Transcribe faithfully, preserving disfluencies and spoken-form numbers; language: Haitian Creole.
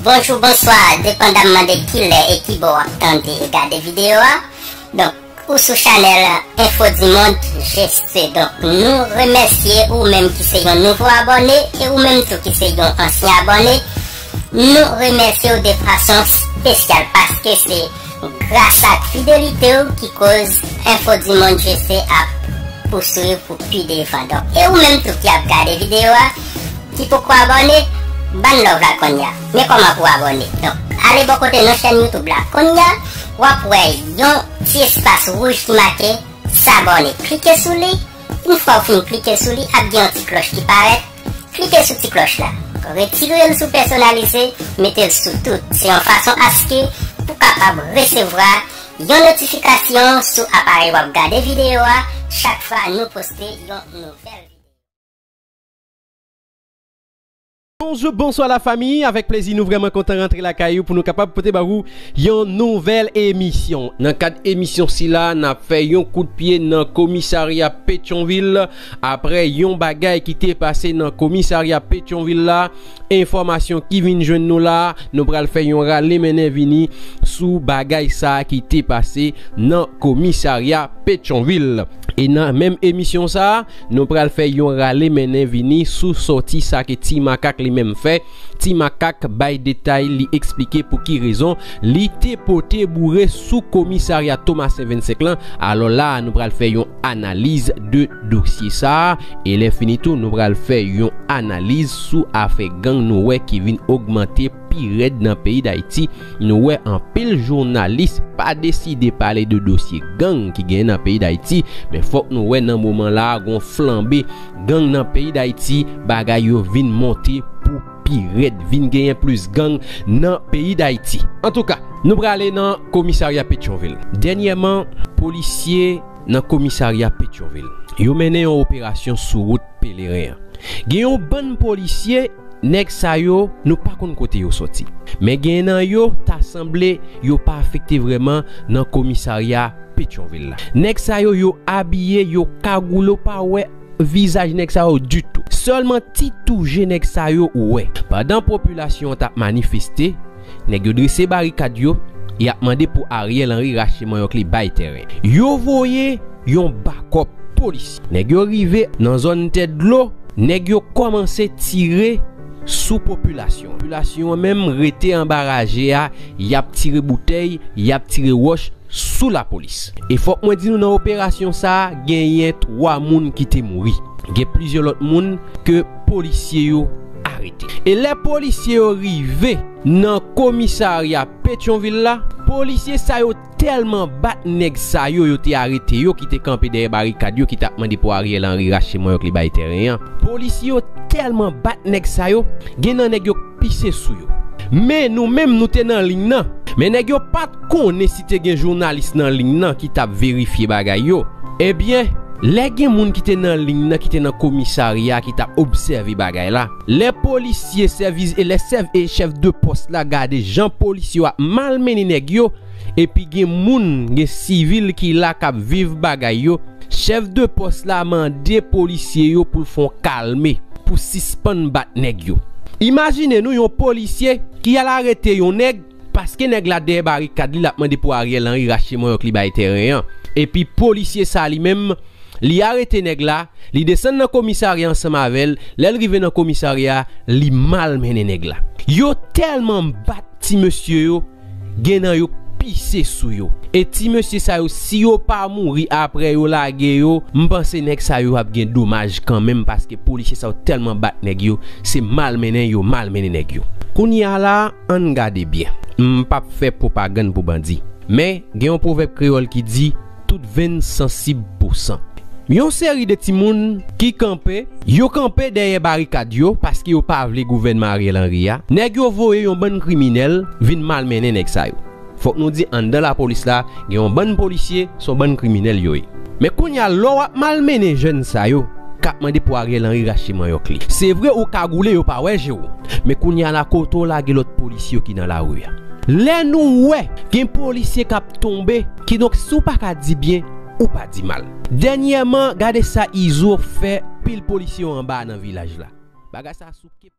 Bonjou, bonswa, depandamman de ki lè e ki bò w ap tande e gade videyo a. Donk, ou sou chanèl Info du Monde G C. Donk, nou remèsye ou menm ki se yon nouvo abòne e ou menm tou ki se yon ansyen abòne. Nou remèsye w de fason espesyal paske se gras ak fidelite w ki koz Info du Monde G C ap pouswiv pou pi devan. Donk, e ou menm tou ki ap gade videyo a, ki poko abòne, ban love la kounye a. Men kòman pou abòne. Donk, ale bò kote nan chèn YouTube la kounye a, w ap wè yon ti espas wouj ki make s'abonner. Klike sou li. Yon fwa w fin klike sou li, ap gen yon ti klòch ki parèt. Klike sou ti klòch la. Retire l sou pèsonalize, mete l sou tout. Se yon fason aske pou kapab resevwa yon notifikasyon sou aparèy w ap gade videyo a chak fwa nou poste yon nouvèl videyo. Bonjou, bonswa la fami, avèk plezi nou vrèman kontan rantre lakay ou pou nou kapab pote ba ou yon nouvèl emisyon. Nan kad emisyon sila, n ap fè yon kout pye nan komisarya Petyonvil, aprè yon bagay ki te pase nan komisarya Petyonvil la, enfòmasyon ki vin jwenn nou la, nou pral fè yon rale mennen vini sou bagay sa ki te pase nan komisarya Petyonvil. E nan menm emisyon sa, nou pral fè yon rale mennen vini sou sòti sa ke Ti Makak li menm fè. Ti Makak bay detay, li eksplike pou ki rezon li te pote boure sou komisarya Tomasen vennsenk lan. Alò la, nou pral fè yon analiz de dosye sa. E lè fini tou, nou pral fè yon analiz sou afè gang nou wè ki vin ogmante pi rèd nan peyi Dayiti. Nou wè anpil jounalis pa deside pale de dosye gang ki genyen nan peyi Dayiti, men fòk nou wè nan moman la a gon flanbe gang nan peyi Dayiti, bagay yo vin monte pou pi rèd, vin genyen plis gang nan peyi Dayiti. Antouka, nou prale nan komisarya Petyonvil. Dènyèman, polisye nan komisarya Petyonvil, yo mennen yon operasyon sou wout Peleren an. Gen yon bann polisye, nèg sa yo, nou pa konn kote yo sòti. Men gen nan yo, ta sanble yo pa afekte vrèman nan komisarya Petyonvil la. Nèg sa yo, yo abiye, yo kagoule, ou pa wè vizaj nèg sa yo ditou. Sèlman ti tou je nèg sa yo ou wè. Pandan popilasyon an t ap manifeste, nèg yo drese barikad yo, y ap mande pou Ariel Henry rache manyòk li bay tèren. Yo voye yon bakòp polisye. Nèg yo rive nan zòn Tèt Dlo, nèg yo kòmanse tire sou popilasyon an. Popilasyon an menm rete anba raje a, y ap tire boutèy, y ap tire wòch sou lapolis. E fòk mwen di nou, nan operasyon sa a, genyen twa moun ki te mouri. Gen plizyè lòt moun ke polisye yo arete. E lè polisye yo rive nan komisarya Petyonvil la, polisye sa yo tèlman bat nèg sa yo, yo te arete yo, ki te kanpe dèyè barikad yo, ki t ap mande pou Ariel Henry rache manyòk li bay tèren an. Polisye yo tèlman bat nèg sa yo, gen nan nèg yo pise sou yo. Men nou menm, nou te nan liy nan. Men nèg yo pa t konnen si te gen jounalis nan liy nan ki t ap verifye bagay yo. Ebyen, lè gen moun ki te nan liy nan, ki te nan komisarya, ki t ap obsève bagay la, lè polisye sèvis e lè sèv e chèf de pòs la gade jan polisye yo ap malmennen nèg yo, epi gen moun, gen sivil ki la k ap viv bagay yo, chèf de pòs la mande polisye yo pou l fè yon kalme, pou sispann bat nèg yo. Imajine nou yon polisye ki al arete yon nèg paske nèg la dèyè barikad li, l ap mande pou Ariel Henry rache manyòk li bay tèren an. Epi polisye sa li menm, li arete nèg la, li desann nan komisarya ansanm avè l, lè l rive nan komisarya, li malmennen nèg la. Yo tèlman bat ti mesye yo, gen nan yo pise sou yo. E ti mesye sa yo, si yo pa mouri aprè yo lage yo, m panse nèg sa yo ap gen domaj kanmenm, paske polisye sa yo tèlman bat nèg yo, se malmennen yo malmennen nèg yo. Kounye a la, ann gade byen. M p ap fè pwopagann pou bandi. Men, gen yon pwovèb kreyòl ki di, tout venn sansib pou san. Yon seri de timoun ki kanpe, yo kanpe dèyè barikad yo paske yo pa vle gouvènman Ariel Henry a. Nèg yo voye yon bann kriminèl vin malmennen nèg sa yo. Fòk nou di anndan lapolis la, gen yon bann polisye, se yon bann kriminèl yo ye. Men kounye a, lè w ap malmennen jèn sa yo, k ap mande pou Ariel Henry rache manyòk li. Se vre ou kagoule, yo pa wè je w. Men kounye a la, kote w lage lòt polisye yo ki nan lari a? Lè nou wè gen polisye k ap tonbe, kidonk si w pa ka di byen, ou pa di mal. Dènyèman, gade sa Izo fè pil polisye yo anba nan vilaj la. Bagay sa souke.